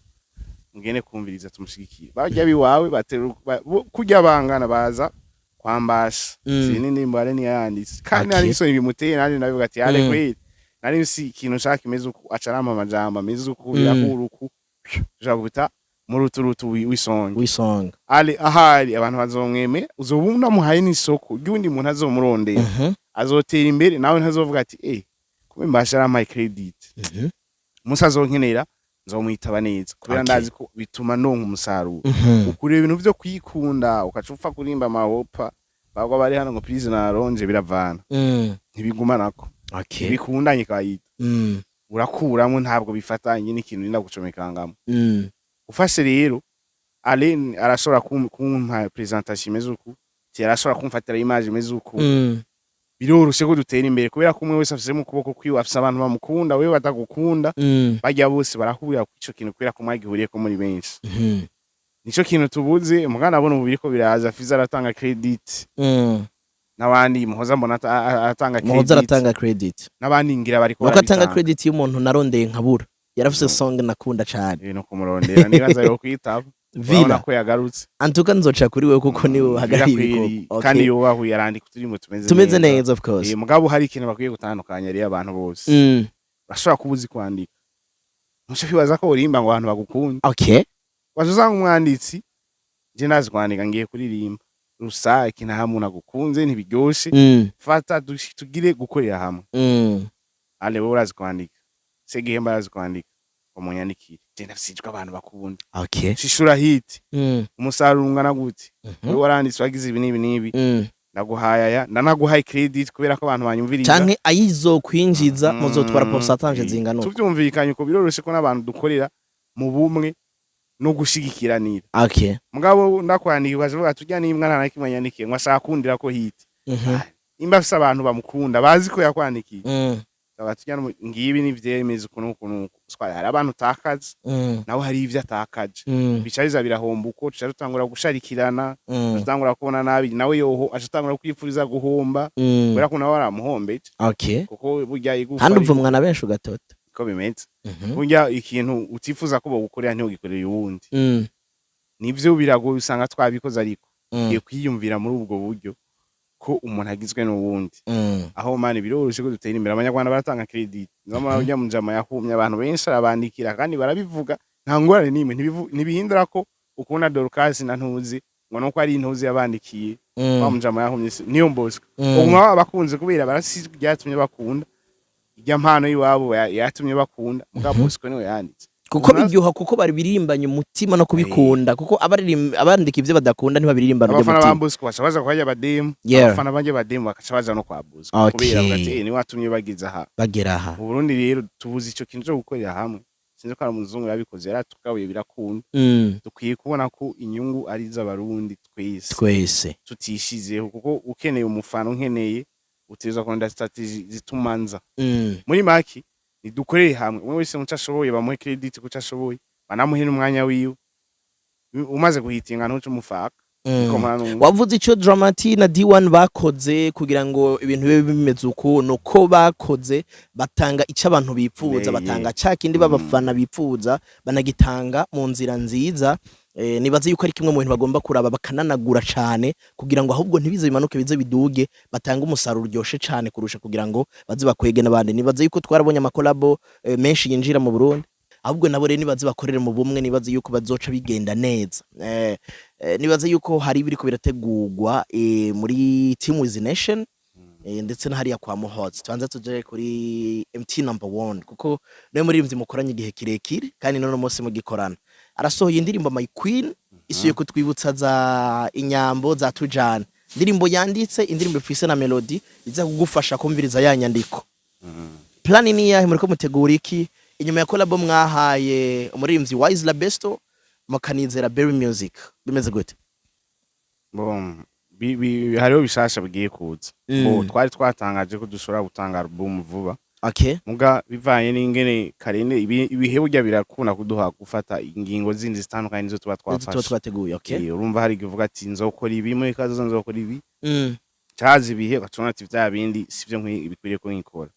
mugende kumviriza tumushigikire. Barya biwawe batera kurya bangana baza kwambasha. Sini indirimbo ale niyanditse kandi nari isoni bimuteye, nanje ndabivuga ati ale kweli nari nsi ikintu nshaka kimeze uku, aca arampa amajambo ameze uku, birakura uku, ushaka kubita mu ruturutu w'isonga. Wisonga. Ale ahari abantu bazomwemera, uzoba unamuhaye n'isoko ry'undi muntu azomurondera, azotera imbere, nawe ntazovuga ati kumbe mbasha arampaye credit. Umunsi azonkenera nzomwitaba neza kubera ndazi ko bituma ndonka umusaruro. Ukureba ibintu vyo kwikunda ukaca upfa kurimba amahopa bagwa bari hano ngo please naronje, biravana, ntibigumanako, ntibikundanye kayita. Urakuramo, ntabwo bifatanye n'ikintu urinda gucomekangamo. Ufashe rero ale arashobora kumpa presentation imeze uku, ti arashobora kumfatira image imeze uku. Biroroshe ko dutera imbere kubera ko umwe wese afise mu kuboko kwiwe, afise abantu bamukunda, wewe batagukunda. Barya bose barahurira ku ico kintu kubera ko mwagihuriyeko muri benshi. Nico kintu tubuze. Mugana abona ubu biriko biraza, Fiza aratanga credit, n'abandi Muhoza mbona aratanga Muhoza credit. aratanga credit. N'abandi ngira bariko Nuko atanga barabitanga. credit y'umuntu narondeye nkabura, yarafise song nakunda cane. Ibintu kumurondera nibaza yo kwitaba, urabona Vila ko yagarutse. Antuka nzoca kuri wewe kuko niwe uhagarariye Vila ibikorwa. kweri, kandi yubahuye, arandika uturimo tumeze Tumeze neza, of course. Mugabo hari ikintu bakwiye gutandukanya rero abantu bose. Urashobora kuba uzi kwandika, ntuce kwibaza ko urimba ngo abantu bagukunde. Waza usanga umwanditsi, je ndazi kwandika, ngiye kuririmba rusake, nta muntu agukunze, ntibiryoshe. Fata tugire gukorera hamwe. Ale wowe urazi kwandika, Segihemba arazi kwandika, umunyandikire, je ndafise abantu bakunda. Shishura hit. Umusaruro ungana gute? Wewe waranditse, wagize ibi n'ibi n'ibi, ndaguhaye aya, ndanaguhaye credit kubera ko abantu banyumviriza. Canke ayizokwinjiza muzotwara pourcentage zingana uko. Tuvyumvikanye uko biroroshe ko n'abantu dukorera mu bumwe no gushigikiranira. Mugabo ndakwandika ukavuga tujya n'imbwa nta na kimwe yandikiye ngo ashaka kundira ko hit. Nimba afise abantu bamukunda bazi ko yakwandikiye, tujya ngibi nivyemeza uku n'uku n'uku. Swara hari abantu utakaza, nawe hari ivyo atakaje, bica biza birahomba uko tuca dutangura gusharikirana, dutangura kubona nabi, nawe yoho aca atangura kwifuriza guhomba, kubera ko nawe waramuhombeje. Kuko burya igufa Kandi uvumwa na benshi ugatota. Ko bimeze, burya ikintu utifuza ko bogukorera ntiugikorere uwundi. Nivyo biragoye, usanga twabikoze, ariko ugiye kwiyumvira muri ubwo buryo ko umuntu agizwe n'uwundi. Aho mani biroroshe ko dutera imbere. Abanyarwanda baratanga credit, nzama urya mujama yahumye abantu benshi arabandikira kandi barabivuga, nta ngorane n'imwe. Ntibihindura ko ukunda Dorcas na Ntuzi ngo nuko ari Ntuzi yabandikiye. Wa mujama yahumye niyo Bosco, ubu bakunze kubera barasi ryatumye bakunda irya mpano y'iwabo yatumye bakunda, mugabo Bosco niwe yanditse. Kuko biryoha kuko baribirimbanye umutima no kubikunda, kuko abandika ivyo badakunda ntibabiririmbana Abafana ba umutima. Bosco baca baza kwa bademu, abafana banje bademu bakaca baza no kwa Bosco, kubera bavuga ati: "Eh, niwe watumye bagize aha." Bagera aha. Mu Burundi rero tubuze ico kintu cyo gukorera hamwe. Sinzi ko ari umuzungu yabikoze, yaratugabuye birakunda. Dukwiye kubona ko inyungu ari iz'Abarundi twese, Twese. tutishizeho, kuko ukeneye umufana, unkeneye, utegerezwa kurondera strategy zituma nza. Muri make nidukorere hamwe, umwe wese muco ashoboye bamuhe credit kuco ashoboye, banamuhe n'umwanya wiwe. Umaze guhitinga ntuce umufaka. Niko mpora numva. Wavuze ico Dramati na D1 bakoze kugira ngo ibintu bibe bimeze uku, nuko bakoze batanga ico abantu bipfuza, batanga ca kindi babafana bipfuza, banagitanga mu nzira nziza. Nibaze yuko ari kimwe mu bintu bagomba kuraba bakananagura cane, kugira ngo ahubwo ntibize bimanuke, bize biduge, batange umusaruro uryoshe cane kurusha, kugira ngo baze bakwege n'abandi. Nibaze yuko twarabonye ama collabo menshi yinjira mu Burundi. Ahubwo nabo rero nibaze bakorere mu bumwe, nibaze yuko bazoca bigenda neza. Nibaze yuko hari ibiriko birategurwa muri Team Wiz Nation, ndetse na hariya kwa Muhozi. Tubanze tuje kuri MT number one, kuko niwe muririmbyi mukoranye igihe kirekire, kandi none munsi mugikorana. Arasohoye indirimbo My Queen, isuye kutwibutsa za inyambo za tujana, indirimbo yanditse, indirimbo ifise na melody iza kugufasha kumviriza ya nyandiko. Plan ni iyahe? Muriko mutegura iki inyuma ya collabo mwahaye umuririmbyi Wise Labesto, mukanizera Berry Music? Bimeze gute? Bon, hariho bishasha bigiye kuza. Bo twari twatangaje ko dushobora gutanga album vuba. Muga bivanye n'ingene karende ibihe burya birakunda kuduha gufata ingingo zindi zitandukanye nizo tuba nizo tuba twafashe. Twateguye, okay. Urumva hari igihe uvuga ati nzokora ibi muri kazoza, nzokora ibi, caza ibihe ugacubona ati vya bindi sivyo bikwiriye ko nkikora.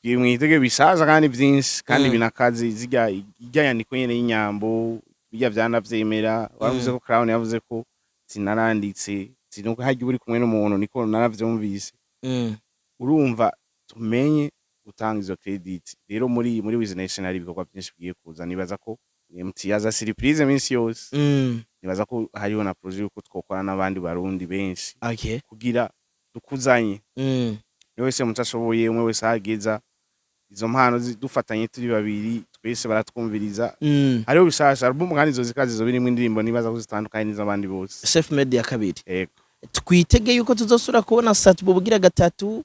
Mwitege bishaje kandi vyinshi kandi binakaze. Zirya irya nyandiko nyene y'inyambo, birya vyanavyemera. Waravuze ko Crown yavuze ko sinaranditse, sinuko harya uri kumwe n'umuntu, niko naravyumvise. Urumva tumenye gutanga izo credit. Rero muri Wiz Nation hari ibikorwa byinshi bigiye kuza. Nibaza ko MT yaza surprise minsi yose. Nibaza ko hariho na projet yuko twokora n'abandi Barundi benshi kugira dukuzanye. Umwe wese muco ashoboye, umwe wese ahageza izo mpano, dufatanye turi babiri, twese baratwumviriza. Hariho bishasha, album, kandi izo zikazi zo birimo indirimbo nibaza ko zitandukanye n'iz'abandi bose. Self made ya kabiri. Ego. Twitege yuko tuzosubira kubona Sat-B bugira gatatu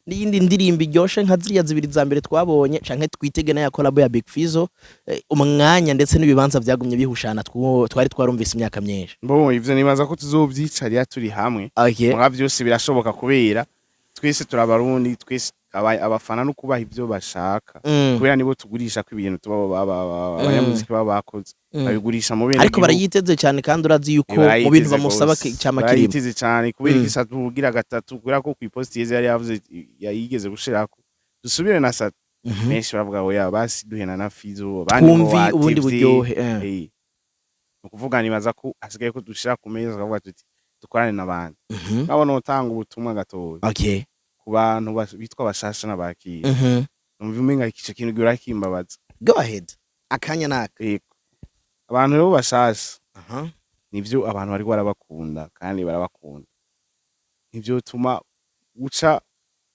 n'iyindi ndirimbo iryoshe nka ziriya zibiri za mbere twabonye, canke twitege n'aya collabo ya Big Fizzo, umwanya ndetse n'ibibanza vyagumye bihushana twari twarumvise imyaka myinshi? Bo ivyo nibaza ko tuzovyicarira turi hamwe. Muga vyose birashoboka kubera twese turabarundi, twese abafana no kubaha ivyo bashaka, kubera nibo tugurisha ko ibintu tuba abanyamuziki baba bakoze, babigurisha mu bene Ariko barayiteze cyane, kandi urazi yuko mu bintu bamusaba cyama kirimo. Barayiteze cyane kubera igisatu ugira gatatu, kubera ko kw'iposti yeze yari yavuze, yayigeze gushirako dusubire na Sat. Benshi baravuga oya, basi duhena na Fizo, abandi ngo Twumvi ubundi watevye. buryohe. Ni ukuvuga nibaza ko hasigaye ko dushira ku meza tukavuga tuti dukorane n'abandi. Nkabona utanga ubutumwa gatoya ku bantu bitwa bashasha n'abakira. Numva umenga ico kintu gihora kimbabaza. Go ahead, akanya naka. Yego, abantu rero bashasha, nivyo abantu bariko barabakunda kandi barabakunda, nivyo tuma uca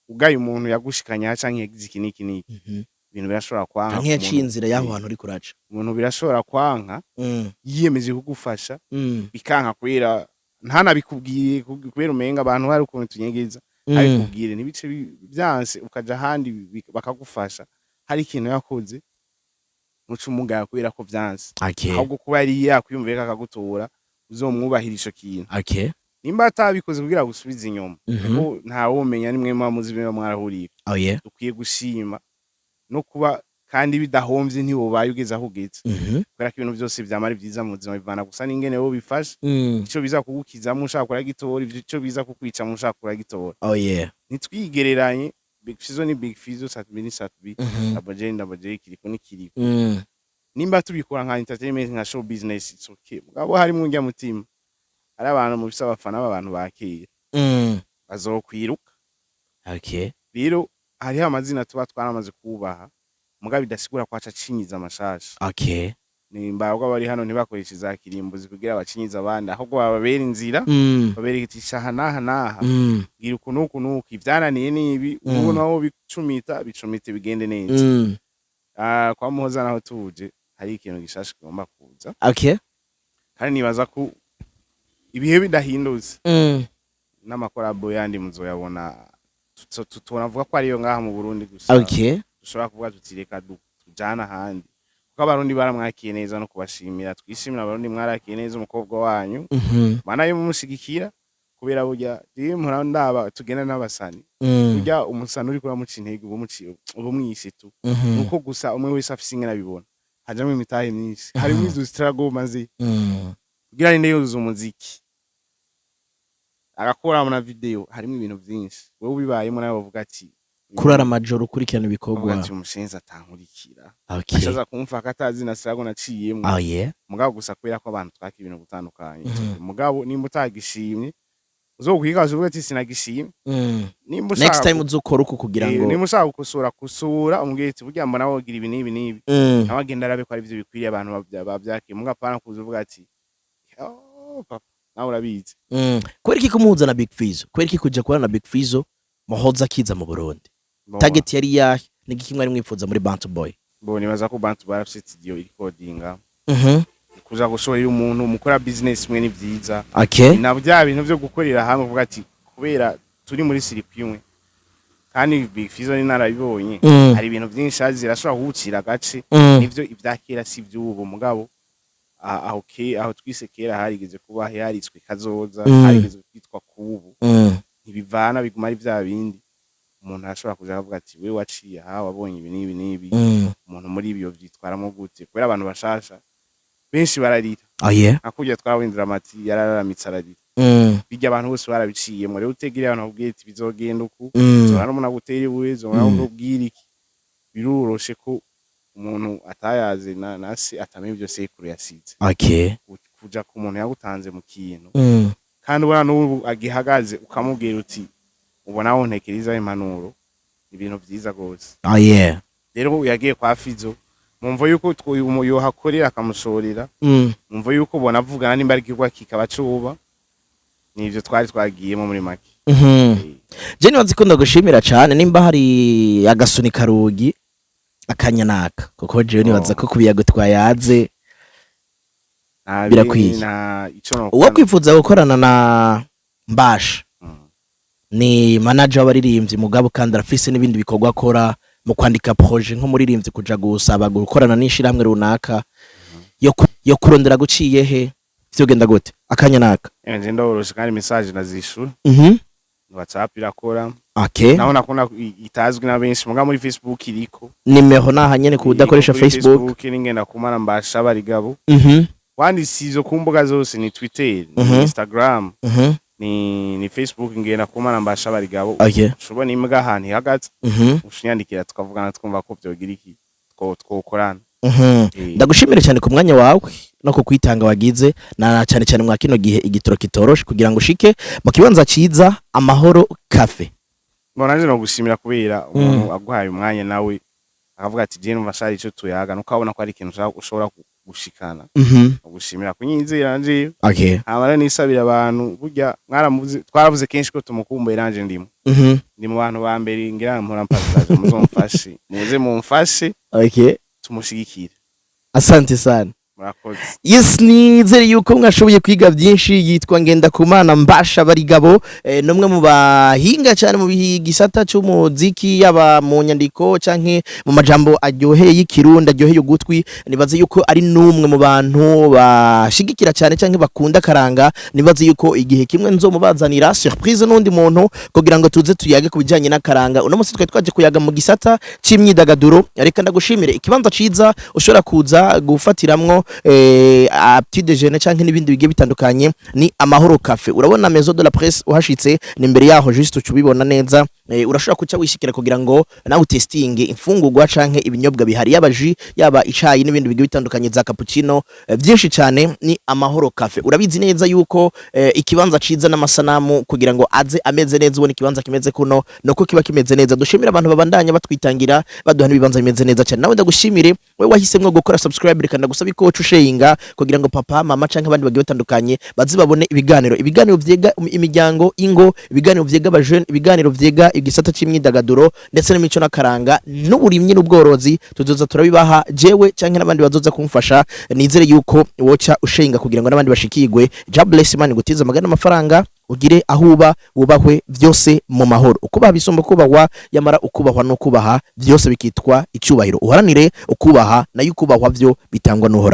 ugaye umuntu yagushikanya canke yagize iki n'iki n'iki. Ibintu birashobora kwanka Canke ku yaciye muntu. inzira y'aho hantu uri kuraca. Umuntu birashobora kwanka yiyemeje kugufasha, bikanka kubera ntanabikubwiye, kubera umenga abantu hari ukuntu tunyegeza. Abikubwire ntibice byanse ukaja ahandi bakagufasha. Hari ikintu yakoze ntuce umugaya kubera ko vyanse, ahubwo kuba yari yakwiyumviye akagutora, uzomwubahira ico kintu. Nimba atabikoze kugira gusubize inyuma, kuko ntawomenya nimwe muba muzi ibyo mwarahuriye. Dukwiye gushima no kuba kandi bidahomvye ntiwobaye ugeze aho ugeze, kubera ko ibintu vyose vyama ari vyiza mu buzima, bivana gusa n'ingene wowe bifashe. Ico biza kugukizamwo ushaka kuragitora, ivyo ico biza kukwicamwo ushaka kuragitora. Ntitwigereranye. Big Fizzo ni Big Fizzo, Sat-B ni Sat-B, Double J ni Double J, Kiriko ni Kiriko. Nimba tubikora nka entertainment, nka show business, it's okay. Mugabo harimwo urya mutima, hari abantu mufise abafana b'abantu bakira bazokwiruka. Rero hariho amazina tuba twaramaze kubaha, mugabo bidasigura ko aca acinyiza amashasha. Nimba ahubwo bari hano ntibakoreshe za kirimbuzi kugira bacinyize abandi, ahubwo bababera inzira, babereka iti shaha n'aha n'aha, bwira uku n'uku n'uku, ivyananiye n'ibi, ubu naho bicumita bicumite bigende neza. Ah, kwa Muhoza naho tuje hari ikintu gishasha kigomba kuza, kandi nibaza ko ibihe bidahindutse n'ama collabo yandi muzoyabona. Tunavuga ko ariyo ngaha mu Burundi gusa. Dushobora kuvuga tuti reka tujane ahandi, kuko Abarundi baramwakiye neza, no kubashimira. Twishimira Abarundi, mwarakiye neza umukobwa wanyu, manaye mumushigikira, kubera burya jewe mpora ndaba tugenda n'abasani, burya umusani uriko uramuca intege uba umwishe tu. Nuko gusa umwe wese afise ingene abibona, hajamwo imitahe myinshi, harimwo izo struggle maze kugira ninde yuzuza umuziki agakora na video, harimo ibintu vyinshi. Wewe ubibayemo nawe bavuga ati Kurara amajoro ukurikirana Avuga ibikorwa. ati umushenzi atankurikira, ashaza kumva ko atazi na sirago naciyemwo. Mugabo gusa kubera ko abantu twaka ibintu gutandukanye. Mugabo nimba utagishimye, uzokwikaza uvuge ati sinagishimye. Nimba Next ushaka time uzokora uku kugira ngo nimba ushaka gukosora, kusura umubwire ati burya mbona wogira ibi n'ibi n'ibi. Nawe agenda arabe ko ari byo bikwiriye abantu babyakiye. Mugabo apana kuza uvuga ati oh papa, nawe urabizi. Kubera iki kumuhuza na Big Fizzo? Kubera iki kuja kubana na Big Fizzo muhoza akiza mu Burundi? Bo- Target yari yahe? Ni igiki mwari mwifuza muri Bantu Boy? Bo nibaza ko bantu barafise studio irikodinga. Kuza gushorera umuntu mukora business mwe ni vyiza. Na bya bintu vyo gukorera hamwe, uvuga ati kubera turi muri circuit imwe, kandi Big Fizzo ni narabibonye, hari ibintu vyinshi azi, irashobora kuwucira agace. Nivyo, ivya kera si ivy'ubu, mugabo aho ke aho twise kera harigeze kuba haritswe kazoza, harigeze kwitwa kubu. Ntibivana, biguma ari vya bindi. Umuntu arashobora kuja akavuga ati we waciye aha, wabonye ibi n'ibi n'ibi. Umuntu muri ibyo vyitwaramo gute? Kubera abantu bashasha benshi bararira. Nka kurya twawindira amati yararamitse ararira. Bijya abantu bose barabiciyemwo. Rero utegereye abantu bakubwira ati bizogenda uku, zora n'umuntu agutera ibuye, zora n'ubwira iki, biroroshe ko umuntu atayaze na se atamenya ivyo sekuru yasize. Kuja ku muntu yagutanze mu kintu, kandi ubona n'ubu agihagaze, ukamubwira uti ubona aho ntekereza impanuro, ibintu vyiza gose. Rero yagiye kwa Fizo mumvo yuko yohakorera akamushorera, mumvo yuko ubona avugana nimba ari igikorwa kikaba cuba. Nivyo twari twagiyemo muri make. Je nibaza ko ndagushimira cane. Nimba hari agasuni karugi akanyanaka, kuko jewe nibaza ko kubiyago twayaze Nta birakwiye. Nta ico Uwo nokora. kwifuza gukorana na Mbasha, ni manager w'abaririmbyi, mugabo kandi arafise n'ibindi bikorwa akora mu kwandika projet nk'umuririmbyi, kuja gusaba gukorana n'ishirahamwe runaka yo kurondera guciye he, vyogenda gute? Akanya naka. Nje ndoroshe kandi message nazishura. WhatsApp irakora. Naho nakunda itazwi na benshi, muga muri Facebook iriko. Nimero naha nyene ku udakoresha Iriko kuri Facebook. Facebook ningenda kumana Mbasha Barigabo. Wanditse izo ku mbuga zose, ni Twitter, ni Instagram, ni Facebook, ngenda kumana Mbasha Barigabo. Ushobora imbwa ahantu ihagaze, ushinyandikira tukavugana, twumva ko vyogira iki twokorana. Ndagushimire cyane ku mwanya wawe no ku kwitanga wagize, na cyane cyane mwa kino gihe igitoro kitoroshe, kugira ngo ushike mu kibanza ciza Amahoro Cafe. Mbona nje no gushimira kubera umuntu aguhaye umwanya nawe akavuga ati je numva shari ico tuyaga, nuko abona ko ari ikintu ushobora gushikana. Gushimira kunyizera nje. Hama rero nisabira abantu, burya mwaramuze, twaravuze kenshi ko tumukumbuye, nanje ndimo. Ndi mu bantu ba mbere ngira mpora mpataje, muzomfashe, muze mumfashe tumushigikire. Asante sana. Murakoze. Yes, nizere yuko mwashoboye kwiga byinshi. Yitwa Ngendakumana Mbasha Barigabo, numwe mu bahinga cyane mu gisata cy'umuziki, yaba mu nyandiko canke mu majambo aryoheye y'ikirundi, aryoheye ugutwi. Nibaze yuko ari numwe mu bantu bashigikira cyane canke bakunda karanga. Nibaze yuko igihe kimwe nzomubazanira surprise n'undi muntu kugira ngo tuze tuyage ku bijanye n'akaranga. Uno munsi twari twaje kuyaga mu gisata c'imyidagaduro. Reka ndagushimire. Ikibanza ciza ushobora kuza gufatiramwo a petit déjeuner canke n'ibindi bigiye bitandukanye ni Amahoro Cafe. Urabona Maison de la Presse, uhashitse ni imbere yaho, juste ucubibona neza. Urashobora kuca wishikira kugira ngo nawe utestinge imfungurwa canke ibinyobwa bihari, yaba jus, yaba icayi n'ibindi bigiye bitandukanye, za cappuccino, byinshi cyane. Ni Amahoro Cafe. Urabizi neza yuko ikibanza ciza n'amasanamu kugira ngo aze ameze neza, ubona ikibanza kimeze kuno nuko kiba kimeze neza. Dushimira abantu babandanya batwitangira, baduha n'ibibanza bimeze neza cyane. Nawe ndagushimire we wahisemwo gukora subscribe. Reka ndagusaba ko usharinga kugira ngo papa, mama canke abandi bagiye batandukanye baze babone ibiganiro vyega imiryango, ingo, ibiganiro vyega abajene, ibiganiro vyega igisata c'imyidagaduro ndetse n'imico n'akaranga n'uburimyi n'ubworozi. Tuzoza turabibaha jewe canke n'abandi bazoza kumfasha. Nizere yuko woca ushinga kugira ngo n'abandi bashikirwe. God bless, Imana igutize amagana, amafaranga, ugire aho uba wubahwe, byose mu mahoro. Ukubaha bisumba kubahwa, yamara ukubahwa no kubaha byose bikitwa icyubahiro. Uharanire ukubaha, nayo ukubahwa byo bitangwa n'Uhoraho.